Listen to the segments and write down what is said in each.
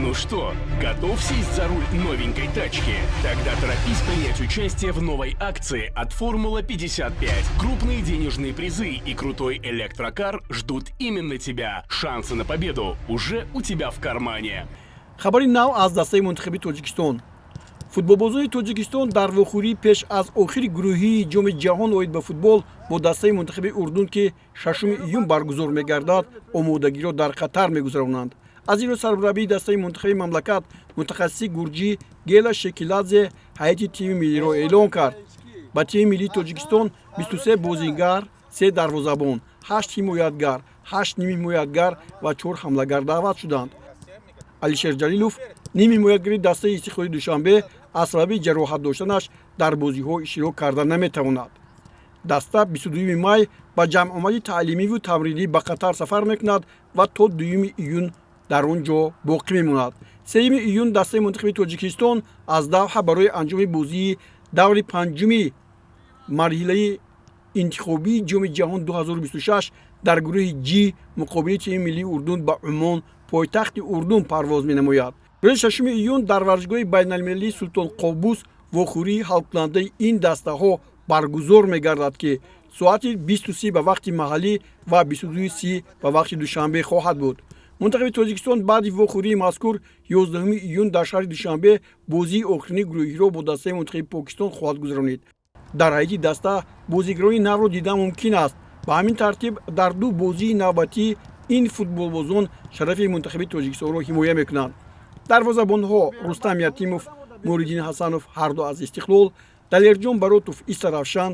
Ну что, готов сесть за руль новенькой тачки? Тогда торопись принять участие в новой акции от «Формула-55». Крупные денежные призы и крутой электрокар ждут именно тебя. Шансы на победу уже у тебя в кармане. Хабари нав аз дастаи мунтахаби Тоҷикистон. Футболбозони Тоҷикистон дар вохӯрии пеш аз охири гурӯҳии Ҷоми ҷаҳон оид ба футбол бо дастаи мунтахаби Урдун, ки 6 июн баргузор мегардад, омодагиро дар Қатар мегузаронанд. Аз ин рӯ сармураббии дастаи мунтахаби мамлакат, мутахассиси гурҷӣ Гела Шекиладзе, ҳайати тими миллиро эълон кард. Ба тими миллии Тоҷикистон 23 бозингар, се дарвозабон, ҳашт ҳимоятгар, ҳашт нимҳимоятгар ва чор ҳамлагар даъват шуданд. Алишер Ҷалилов, нимҳимоятгари дастаи Истиқлоли Душанбе, аз сабаби ҷароҳат доштанаш дар бозиҳо иштирок карда наметавонад. Даста 22 май ба ҷамъомади таълимиву тамринӣ ба Қатар сафар мекунад ва то 2 июн дар он ҷо боқӣ мемонад. 3 июн дастаи мунтахаби Тоҷикистон аз Давҳа барои анҷоми бозии даври панҷуми марҳилаи интихобии Ҷоми ҷаҳон 2026 дар гурӯҳи Ҷи муқобили тими миллии Урдун ба Умон, пойтахти Урдун, парвоз менамояд. Рӯзи 6 июн дар варзишгоҳи байналмилалии Султон Қобус вохӯрии ҳалкунандаи ин дастаҳо баргузор мегардад, ки соати 20:30 ба вақти маҳаллӣ ва 22:30 ба вақти Душанбе хоҳад буд. Мунтахаби Тоҷикистон баъди вохӯрии мазкур 11 июн дар шаҳри Душанбе бозии охирини гурӯҳиро бо дастаи мунтахаби Покистон хоҳад гузаронид. Дар ҳайати даста бозигарони навро дидан мумкин аст. Ба ҳамин тартиб, дар ду бозии навбатӣ ин футболбозон шарафи мунтахаби Тоҷикистонро ҳимоя мекунанд. Дарвозабонҳо: Рустам Ятимов, Муриддин Ҳасанов, ҳарду аз Истиқлол, Далерҷон Баротов, Истаравшан.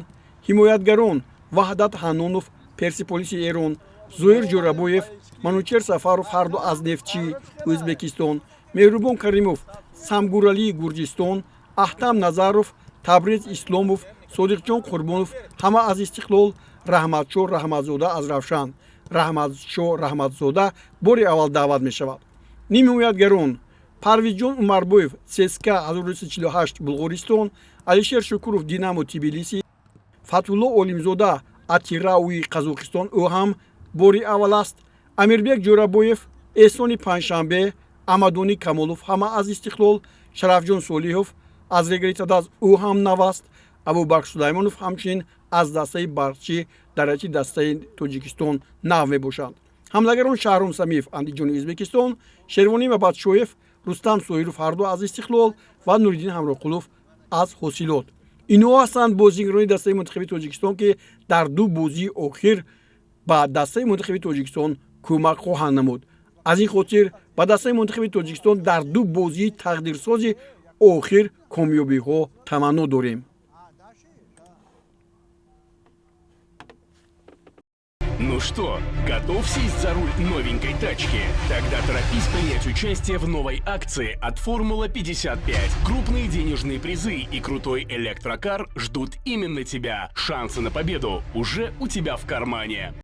Ҳимоятгарон: Ваҳдат Ҳаннонов, Персиполиси Эрон, Зоир Ҷӯрабоев, Манучер Сафаров, ҳарду аз Нефтчи, Ӯзбекистон, Меҳрубон Каримов, Самгуралии Гурҷистон, Аҳтам Назаров, Табриз Исломов, Содиқҷон Қурбонов, ҳама аз Истиқлол, Раҳматшо Раҳматзода аз Равшан. Раҳматшо Раҳматзода бори аввал даъват мешавад. Нимҳимоятгарон: Парвизҷон Умарбоев, ЦСКА 1948, Булғористон, Алишер Шукуров, Динамо Тбилиси, Фатҳулло Олимзода, Атирауи, Қазоқистон, ӯ ҳам бори аввал аст, Амирбек Ҷӯрабоев, Эҳсони Панҷшанбе, Амадони Камолов, ҳама аз Истиқлол, Шарафҷон Солиҳов аз Регари Тадаз, ӯ ҳам нав аст, Абубакр Сулаймонов ҳамчунин аз дастаи Барқчӣ дар ҳайати дастаи Тоҷикистон нав мебошанд. Ҳамлагарон: Шаҳром Самиев, Андиҷони Ӯзбекистон, Шервонӣ Мабатшоев, Рустам Соиров, ҳарду аз Истиқлол, ва Нуриддин Ҳамроқулов аз Ҳосилот. Инҳо ҳастанд бозигарони дастаи мунтахаби Тоҷикистон, ки дар ду бозии охир ба дастаи мунтахаби Тоҷикистон кӯмак хоҳанд намуд. Аз ин хотир ба дастаи мунтахаби Тоҷикистон дар ду бозии тақдирсози охир комёбиҳо таманно дорем. Ну что, готов сесть за руль новенькой тачки? Тогда торопись принять участие в новой акции от «Формула-55». Крупные денежные призы и крутой электрокар ждут именно тебя. Шансы на победу уже у тебя в кармане.